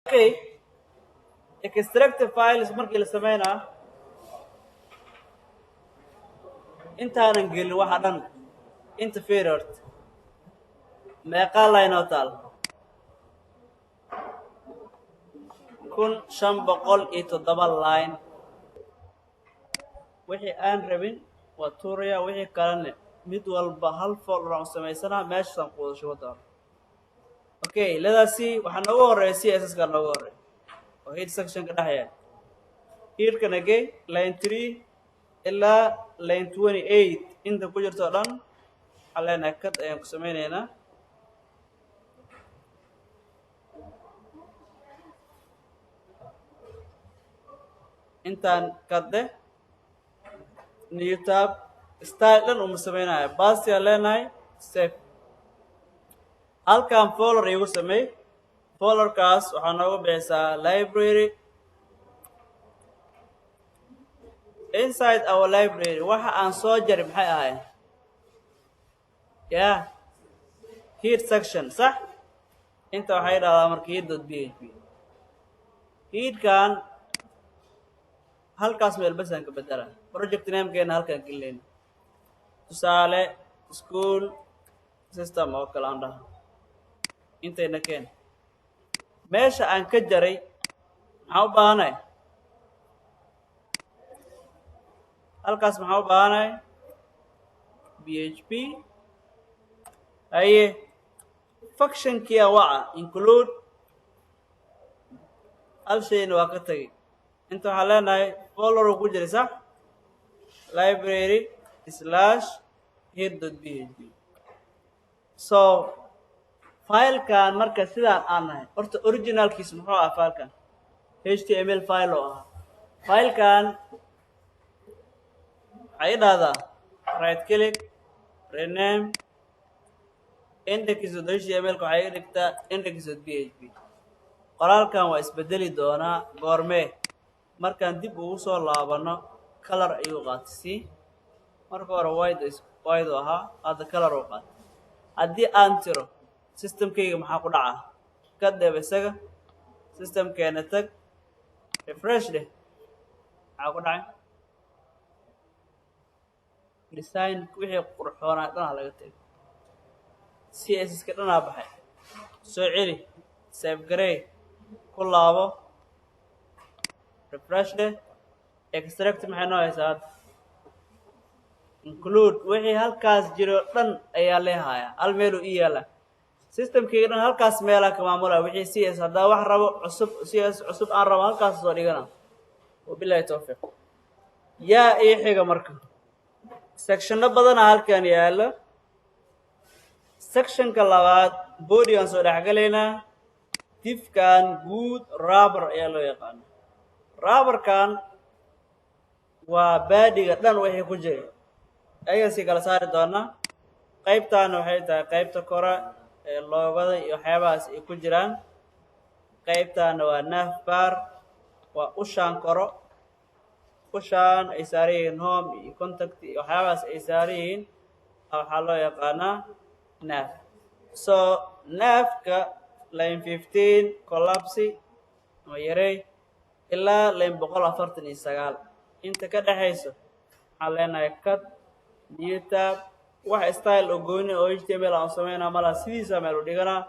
Okay, extractive files markii la sameynaa, intaanan gelin waxa dhan interferort meeqaa laynoo taal? 1507 line. Wixii aan rabin waa tuuraya, wixii kalena mid walba hal folder aan u samaysanaa, meeshaasaan ku wada shubo doona. Okay, ledaasi waxaa noogu horeeya CSS ka noogu horeeya oo head sectionka dhexya. Headkan again line 3 ilaa line 28 inta ku jirto o dhan waxaan leenahay cut ayaan ku samaynaynaa. Intaan kadde new tab, style dhan uma samaynayo, basiaan leenahay, save. Halkan folder iigu sameey. Folderkaas waxaa noogu bixisaa library. Inside our library waxa aan soo jari maxay ahayn? Yeah, head section, sax. Inta waxay dhahdaa marka head.php. Headkan halkaas meel basaan ka bedela. Project namekeena halkaan gelinayna, tusaale school system oo kale aan dhaha. Intayna keen meesha aan ka jaray. Maxaa u baahanay halkaas? Maxaa u baahanay? PHP. Haye, functionkia waca include. Hal shayna waa ka tegay. Inta waxaan leenahay folder uu ku jiray, sax, library/head.php. So filekan marka sidaan aan nahay, horta originalkiis muxuu ah? Filekan HTML file oo ahaa. Filekan waxay dhahdaa right click, rename index.html. Ka waxay dhigtaa index.php. Qoraalkan waa isbedeli doonaa. Goormee? Markaan dib ugu soo laabano, color ayuu qaatay. Si marka hore white white u ahaa, hadda color uu qaatay. Haddii aan tiro systemkayga, maxaa ku dhaca? Ka dheeb isaga, systemkeena tag, refresh dheh. Maxaa ku dhacay? Design wixii qurxoonaa dhanaa laga tegay, CSS-ka dhanaa baxay. Soo celi, save garey, ku laabo, refresh dheh. Extract maxay noo haysaa hadda? Include wixii halkaas jiro dhan ayaa leehayaa, hal meeluu ii yaala. Systemkayga dhan halkaas meelaa ka maamulaya wixii CS. Haddaa wax rabo cusub, CS cusub aan rabo, halkaas soo dhigana. Wabilahi towfiiq. Yaa ii xiga? Marka sectionno badana halkan yaallo. Sectionka labaad bodygaan soo dhexgalaynaa. Divkan guud wrapper ayaa loo yaqaana. Wrapperkan waa bodyga dhan wixii ku jira, ayagan sii kala saari doonaa. Qaybtaana waxay tahay qaybta kore ee logoda iyo waxyaabahaas ay ku jiraan. Qaybtaana waa navbar, waa ushaan koro, ushaan ay saaran yihiin home iyo contact iyo waxyaabahaas ay saaran yihiin, waxaa loo yaqaanaa nav. So navka line 15 collapse ama yarey ilaa line 149 inta ka dhexayso waxaan leenahay cut, new tab. Wax style oo gooni oo HTML aan sameynaa malaha, sidiisa meel u dhiganaa.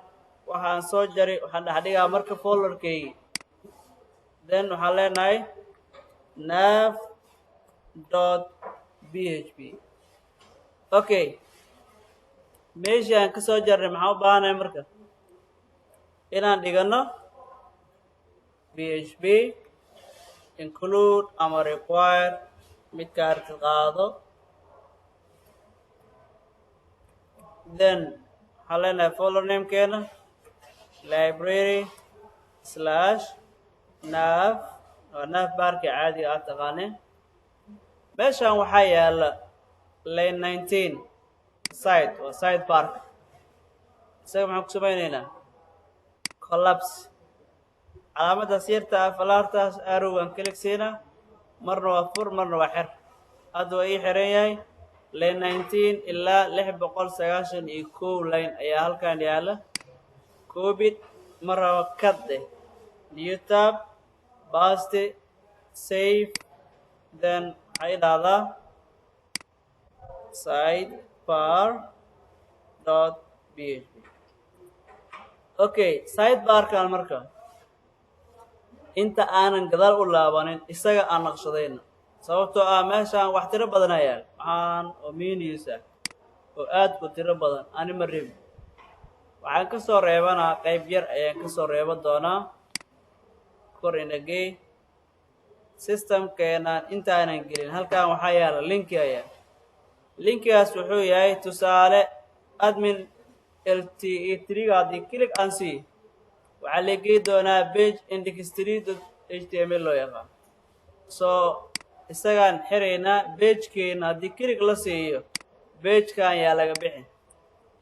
Waxaan soo jaray waxaan dhex dhigaa marka folderkaygi. Then waxaan leenahay nav.php. Okay, meeshii aan ka soo jarnay maxaan u baahanahay marka? Inaan dhigano PHP include ama require, midka arki qaado. Then waxaan leenahay folder namekeena library/nav, waa nav barki caadiga aad taqaaneen. Meeshan waxaa yaala line 19 side, waa side barka. Isaga maxaan ku samaynaynaa? Collapse. Calaamaddaas yarta ah, falaartaas arrowgaan click siinaa. Marna waa fur, marna waa xer. Hadda waa ii xiran yahay. Line 19 ilaa 691 line ayaa halkan yaala. Covid ma rabo, cut dheh. New tab, paste, save, then waxay dhahdaa sidebar.php. Okay, sidebarkan marka inta aanan gadaal u laabanin isaga aan naqshadayna, sababtoo ah meeshaan wax tiro badan ayaa waxaan oo menus ah oo aad u tiro badan. Ani ma rebi, waxaan ka soo reebanaa qayb yar ayaan ka soo reeban doonaa. Kor inagey systemkeenaan intaanan gelin, halkan waxaa yaala linki ayaa. Linkigaas wuxuu yahay tusaale admin lte 3-ga. Haddii click aan sii, waxaa la gey doonaa page index 3.html loo yaqaan. So isagaan xiraynaa pagekeena. Haddii click la siiyo pagekan yaa laga bixin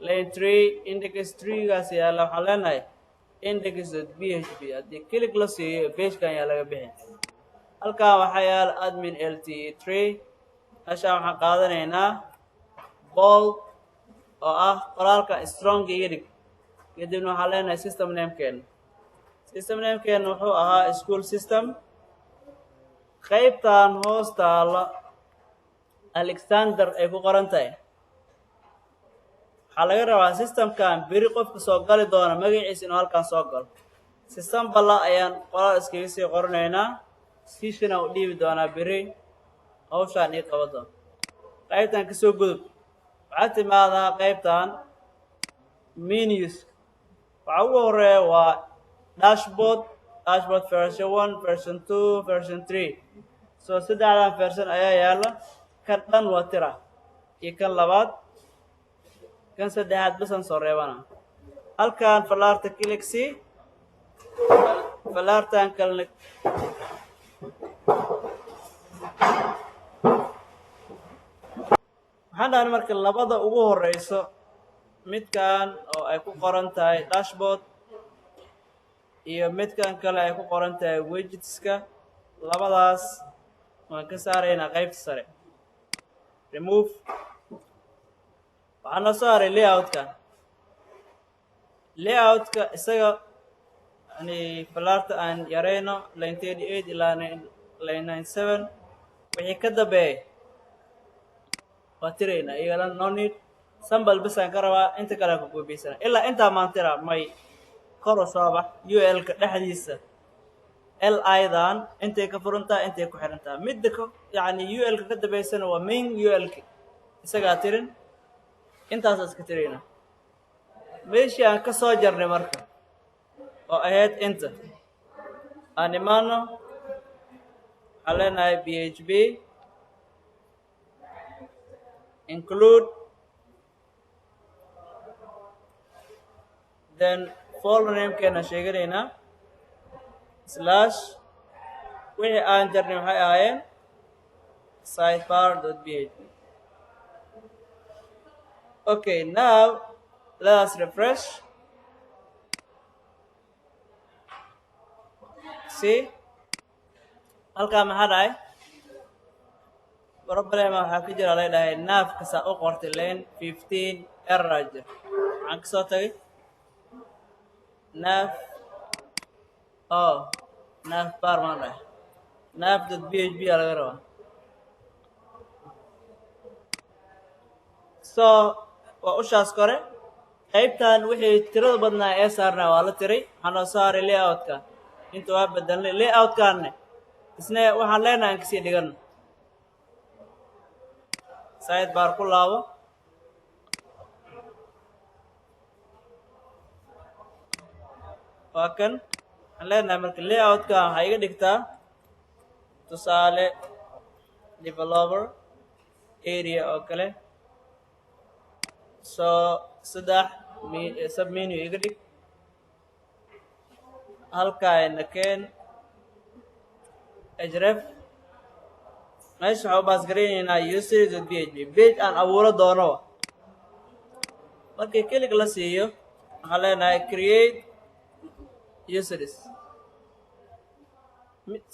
line 3 index 3-gaas yaalla. Waxaan leenahay index.php haddii click la siiyo pagekan yaa laga bixin. Halkan waxaa yaala admin lte 3. Meeshaan waxaan qaadanaynaa bold oo ah qoraalka strong iga dhig. Kadibna waxaan leenahay system namekeena. System namekeena wuxuu ahaa school system. Qaybtan hoos taalla Alexander ay ku qoran tahay waxaa laga rabaa systemkan beri qofka soo gali doona magaciisa inuu halkan soo galo. System balla ayaan qoraal iskaga sii qoranaynaa. Sishana u dhiibi doonaa beri hawshaan ii qaba doona. Qaybtan kasoo gudub, waxaa timaadaa qaybtan menus. Waxaa ugu horeeya waa dashboard. Dashboard version 1, version 2, version 3. So saddexdan version ayaa yaala. Kan dhan waa tira iyo kan labaad, kan saddexaad basan soo reebana. Halkan falaarta click sii, falaartan kalena. Waxaan dhahnay marka labada ugu horeyso, midkan oo ay ku qoran tahay dashboard iyo midkan kale ay ku qoran tahay widgetska, labadaas waan ka saaraynaa qaybta sare. Remove. Waxaa noo soo haray layoutkan. Layoutka isaga yani falaarta aan yarayno, line 38 ilaa line 97 wixii ka dambeeyay waa tiraynaa iyagana. No need, sample basaan ka rabaa, inta kale aan ku koobiysana. Ilaa intaa maan tiraa may kor u soo bax. Ul-ka dhexdiisa li-dan intay ka furantaha, intay ku xirantaha. Midda ka yacni ul-ka ka dambeysana waa main ul-ka, isagaa tirin. Intaasa iska tirayna. Meeshii aan ka soo jarnay marka oo ahayd inta aan imaano, waxaan leenahay php include, then folder namekeena sheeganaynaa, slash. Wixii aan jarnay waxay ahaayeen sidebar.php. Okay, now let us refresh. See, halkaa maxaa dhacay? Problema waxaa ka jira lay dhahay naafka saa u qortay line 15 error jir. Waxaan kasoo tagay nav. Oh, nav bar maan dhahay, nav.php aa laga rabaa. So waa ushaas kore. Qaybtan wixii tirada badnaa ee saarnaa waa la tiray. Waxaa noo saaray layoutka. Inta waa bedelnay layoutkanne isna. Waxaan leenahay aan kasii dhigano side bar ku laabo. Waa kan. Waxaan leenahay marka layoutkan waxaa iga dhigtaa tusaale developer area oo kale. So saddex sub menu iga dhig. Halkaana keen href. Meesha waxaa u pass garaynaynaa user.php, page aan abuuro doono. Markii click la siiyo waxaan leenahay create users.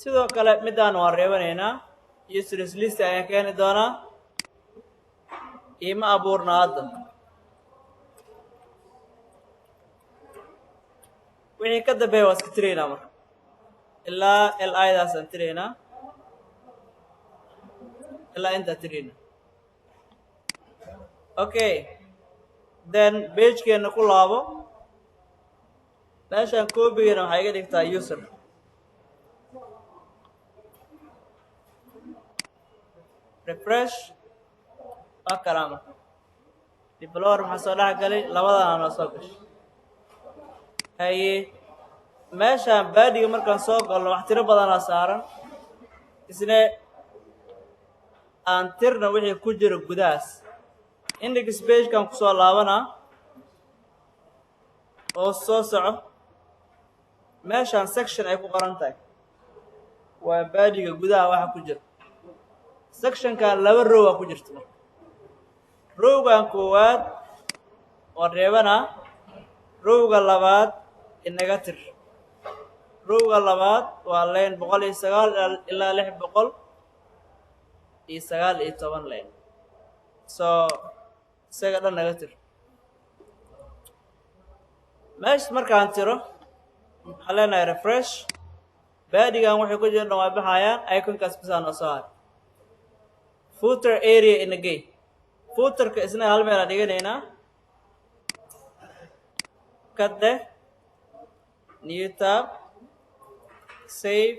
Sidoo kale middaan waan reebanaynaa. Users list ayaan keeni doonaa. Iima abuurna hadda. Wixii ka dambeeya waa iska tiraynaa marka. Ilaa li daasaan tiraynaa, ilaa intaa tirayna. Okay, then pagekeenna ku laabo. Meeshaan copygeena waxay iga dhigtaa user. Refresh, waa kalaa. Marka developer maxaa soo dhex galay? Labadana noo soo gashay. Haye, meeshaan bodyga markaan soo galno, wax tiro badanaa saaran. Isne aan tirna wixii ku jira gudahaas. Index pagekan kusoo laabanaa oo soo soco. Meeshaan section ay ku qoran tahay waa bodyga gudaha waxa ku jira. Sectionkan laba row aa ku jirta. Marka rowgan koowaad oo reebanaa, rowga labaad inaga tir. Rowga labaad waa line 109 ilaa 619 line, so isaga dhan naga tir. Meesha markaan tiro, waxaan leenahay refresh. Bodygan waxay ku jira dhan waa baxayaan, iconkaas bisaa noo soo haray. Footer area ina gey. Footerka isna hal meelaa dhiganaynaa. Cut dheh, new tab, save.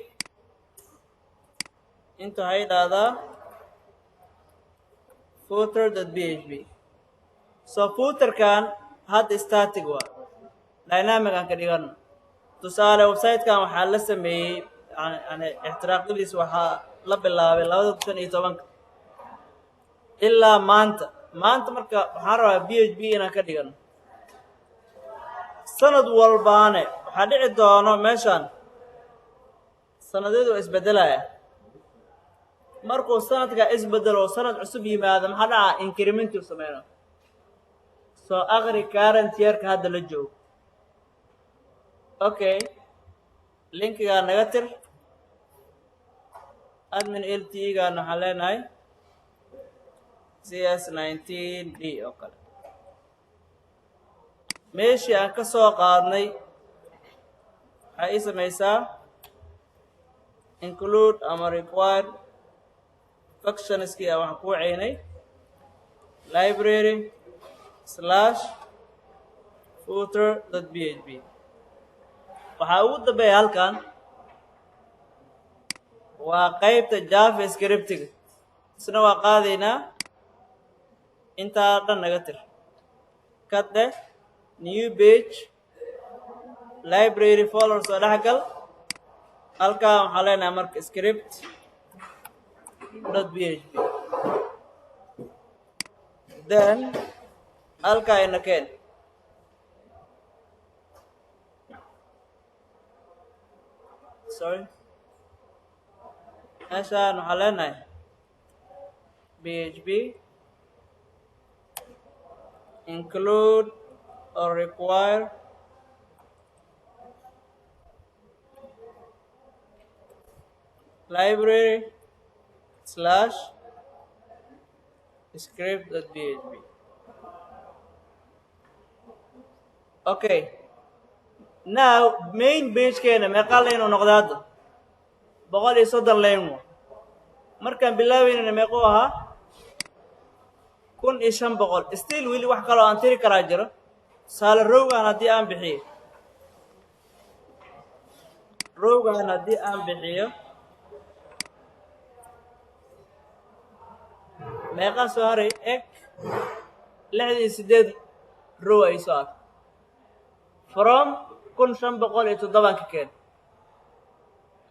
Inta waxay dhahdaa footer.php. So footerkan hadda static waa, dynamic aan ka dhigano. Tusaale, website-kan waxaa la sameeyey, yani ixtiraaqadiisa waxaa la bilaabay 2015-ka ilaa maanta. Maanta marka waxaan rabaa PHP inaan ka dhigano. Sanad walbaane waxaa dhici doono meeshaan sanadyadu waa isbeddelaya. Markuu sanadkaa isbedelo oo sanad cusub yimaado, maxaa dhacaa? Incrementiu sameyna. Soo aqri current yearka hadda la joogo. Okay, linkigaa naga tir. Admin lte gaan waxaan leenahay CS 19 D oo kale. Meeshii aan ka soo qaadnay waxay ii samaysaa include ama require functionskii a waxaan kuu ceynay library/footer.php. Waxaa ugu dambeeya halkan waa qaybta JavaScriptiga, isna waa qaadaynaa. Intaa dhan naga tir. Cut dheh, new page, library folder soo dhex gal. Halkan waxaan leenahay marka script.php. Then halkaa ina keen. Sorry, meeshaan waxaan leenahay PHP include or require library/script.php. Okay, now main pagekeena meeqaa line uu noqday hadda? 130 line wa. Markaan bilaabeynana meequu ahaa? 1500. Still weli wax kaloo aan tiri karaa jiro. Tusaale, rowgan haddii aan bixiyo, rowgan haddii aan bixiyo, meeqaa soo haray? Eg, 68 row ay soo artay from 1507-ka keen.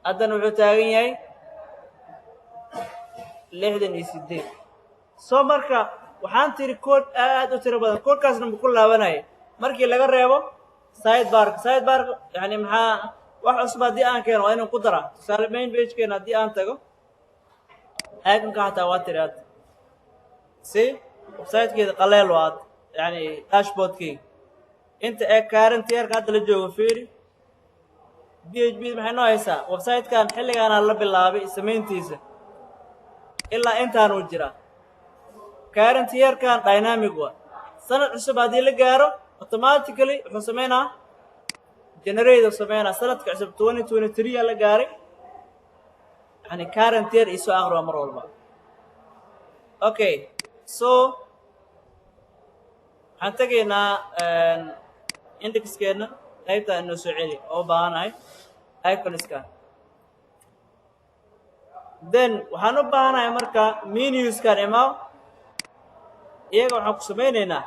Haddana wuxuu taagan yahay 68. So marka waxaan tiri code aad u tiro badan. Codekaasna ma ku laabanaya markii laga reebo sidebarka. Sidebarka yani maxaa wax cusub haddii aan keeno waa inaan ku daraa. Tusaale, main pagekeena haddii aan tago, iconka xataa waa tiri hadda. Si websitekeeda qaleel waa hadda, yani dashboardkeyga inta ee current yearka hadda la joogo. Fiiri, PHP maxay noo haysaa? Websitekan xilligaanaa la bilaabay samayntiisa, ilaa intaanuu jiraa. Current yearkan dynamic waa. Sanad cusub haddii la gaaro, automatically wuxuu sameynaa Generate sameynaa sanadka cusub 2023 aa la gaaray, yani current year isoo aqri waa mar walba. Okay, so waxaan tegaynaa indexkeena, qaybtaa inoo soo celi oo u baahanahay iconskan. Then waxaan u baahanahay marka menuskan imaw, iyaga waxaan ku samaynaynaa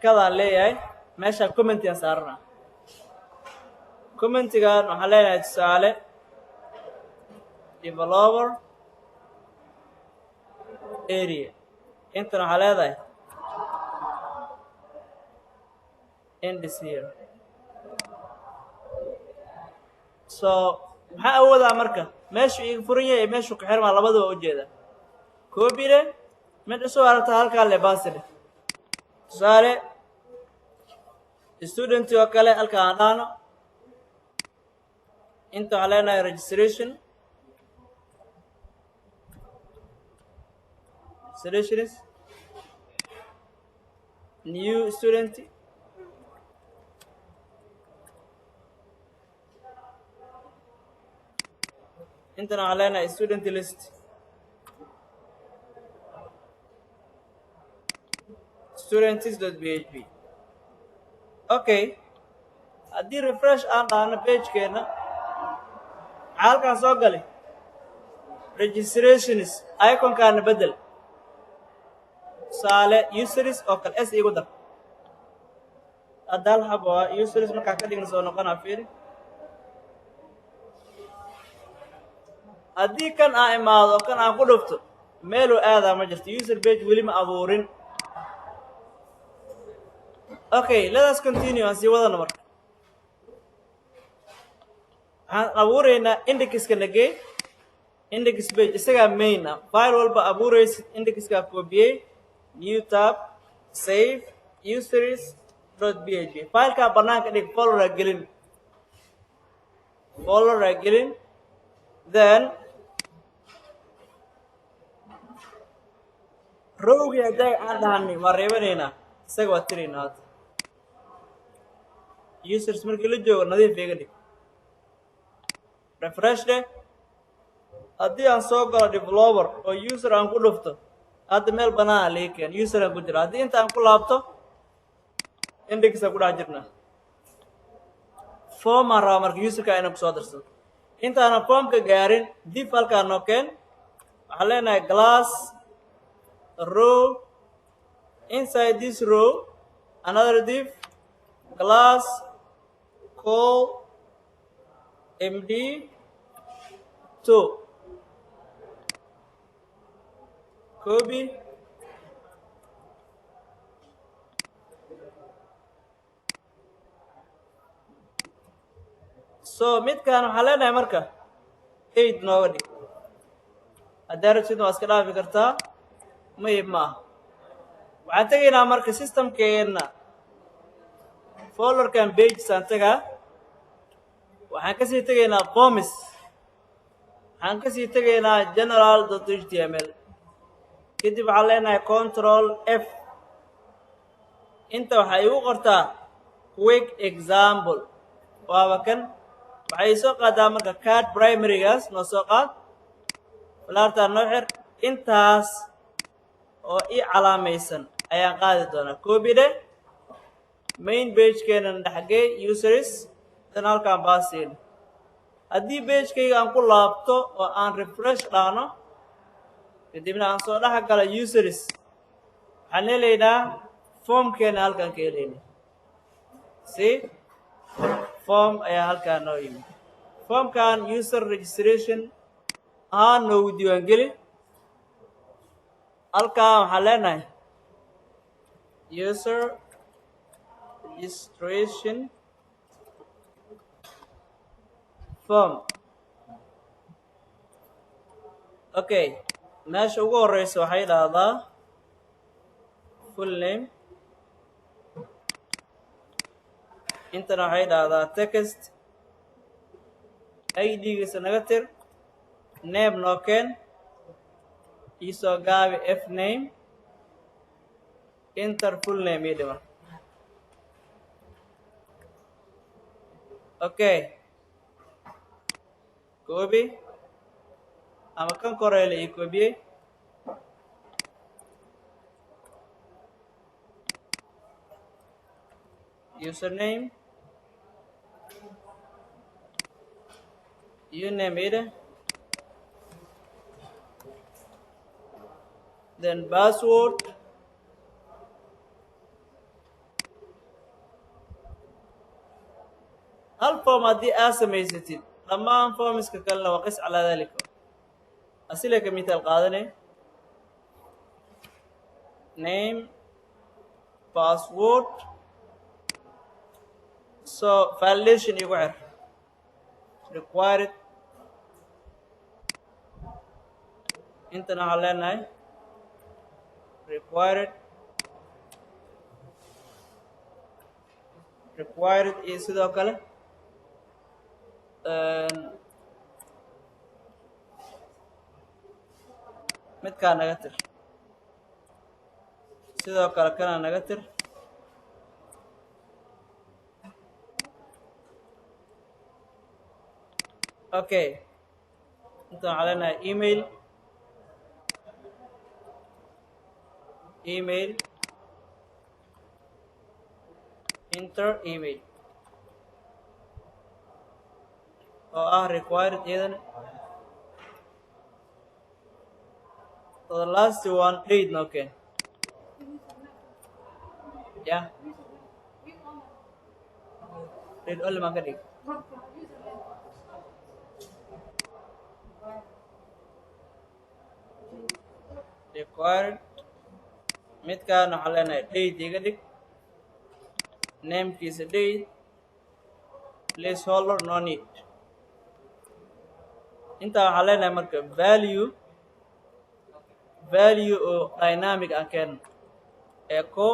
kadaan leeyahay meeshaan commentigan saarana. Commentigan waxaan leenahay, tusaale, developer area. Intan waxaa leedahay end here. So maxaa awoodaa marka meeshuu iga furan yahay iyo meeshuu ka xirmaa labadaba ujeeda. Copy leh, mid cusub aragta halkaa le, paste leh. Tusaale, student oo kale halka aan dhahno. Inta waxaan leenahay registration, registrations, new student. Intana waxaan leenahay student list, students.php. Okay, haddii refresh aan dhahno pagekeenna, maxaa halkaan soo galay? Registrations. Iconkaana bedel, tusaale users oo kale s igu dar. Hadda hal xabo waa users, markaa ka dhigna soo noqonaa. Fiiri, haddii kan aan imaado, kan aan ku dhufto, meeluu aadaa ma jirto. User page weli ma abuurin. Okay, let us continue, aan sii wadano. Marka waxaan abuuraynaa indexka nagey, index page isagaa main ah. File walba abuuraysid indexkaa koobiyey, new tab, save, users.php. Filekaa banaanka dhig, folder gelin, folder gelin. Then rowgii hadday aan dhahanay waa reebanaynaa, isaga waa tiraynaa. Hadda users markii la joogo nadiif iga dhig. Refresh dheh. Haddii aan soo galo developer oo user aan ku dhufto, hadda meel banaana lii keen, user aan ku jira. Haddii inta aan ku laabto, index aan ku dhex jirnaa. Form aan rabaa marka userka inaan kusoo darsado. Intaanan formka gaarin, div halkaa noo keen. Waxaan leenahay class row, inside this row another div, class col md 2, copy. So midkan waxaan leenahay marka 8 nooga dhig. Haddaa rabtidna waa iska dhaafi kartaa, muhib ma ah. Waxaan tegaynaa marka systemkeenna, folderkan pages aan tagaa. Waxaan kasii tegaynaa forms, waxaan kasii tegaynaa general.html. Kadib waxaan leenahay Control F. Inta waxaa igu qortaa quick example, waaba kan. Waxay soo qaadaa marka card primarygaas noo soo qaad, falaartaa noo xir. Intaas oo ii calaamaysan ayaan qaadi doonaa. Copy dheh, main pagekeenan dhexgey, users dan halkaan baasiin. Haddii pagekayga aan ku laabto oo aan refresh dhahno, kadibna aan soo dhex gala users, waxaan helaynaa formkeena halkaan ka helayna. Si form ayaa halkaan noo yimid, formkan user registration ahaan noogu diiwaangeli. Halkaan waxaan leenahay user registration form. Okay, meesha ugu horeysa waxay dhahdaa full name, intana waxay dhahdaa text, id-giisa naga tir, name noo keen, iisoo gaabi f name, enter full name ii dhima. Okay, copy ama kan koreele ii koobiyey. Username, uname ide, then password. Hal form haddii aad samaysatid, dhammaan formiska kalena waa qis calaa dalika. Asile ka mithaal qaadanay: name, password. So validation igu xir, required. Intana waxaan leenahay required, required. Iyo sidoo kale midkaa naga tir, sidoo kale kana naga tir. Okay, inta waxaan leenahay email, email, enter email oo ah required iyadana. So the last one, date. Okay, yeah, read only maan ka dhig. Required. Midkaan waxaan leenahay date iga dhig, namekiisa date, placeholder no need. Intaa waxaan leenahay marka value, value oo dynamic aan keeno. Echo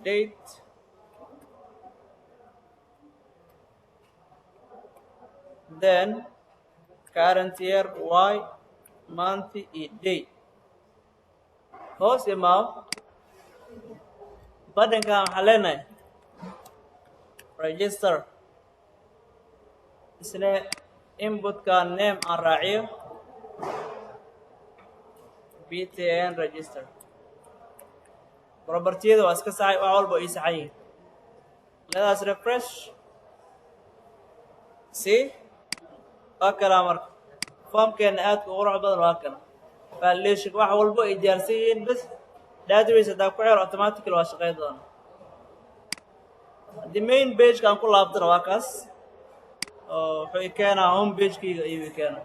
date, then current year, y, month iyo day. Hoos imaaw. Badhankan waxaan leenahay register. Isna inputka name aan raaciyo btn register. Propertiyada waa iska saxay, wax walba ii saxan yihiin. Let us refresh. See, waa kanaa. Marka formkeena aadka u qurux badan waa kana. Validation, wax walbo ay diyaarsan yihiin. Bas database haddaa ku xiro, automatically waa shaqeyn doona. Haddii main pageka aan ku laabtana, waa kaas oo wuxuu i keenaa home pagekayga ayuu i keenaa.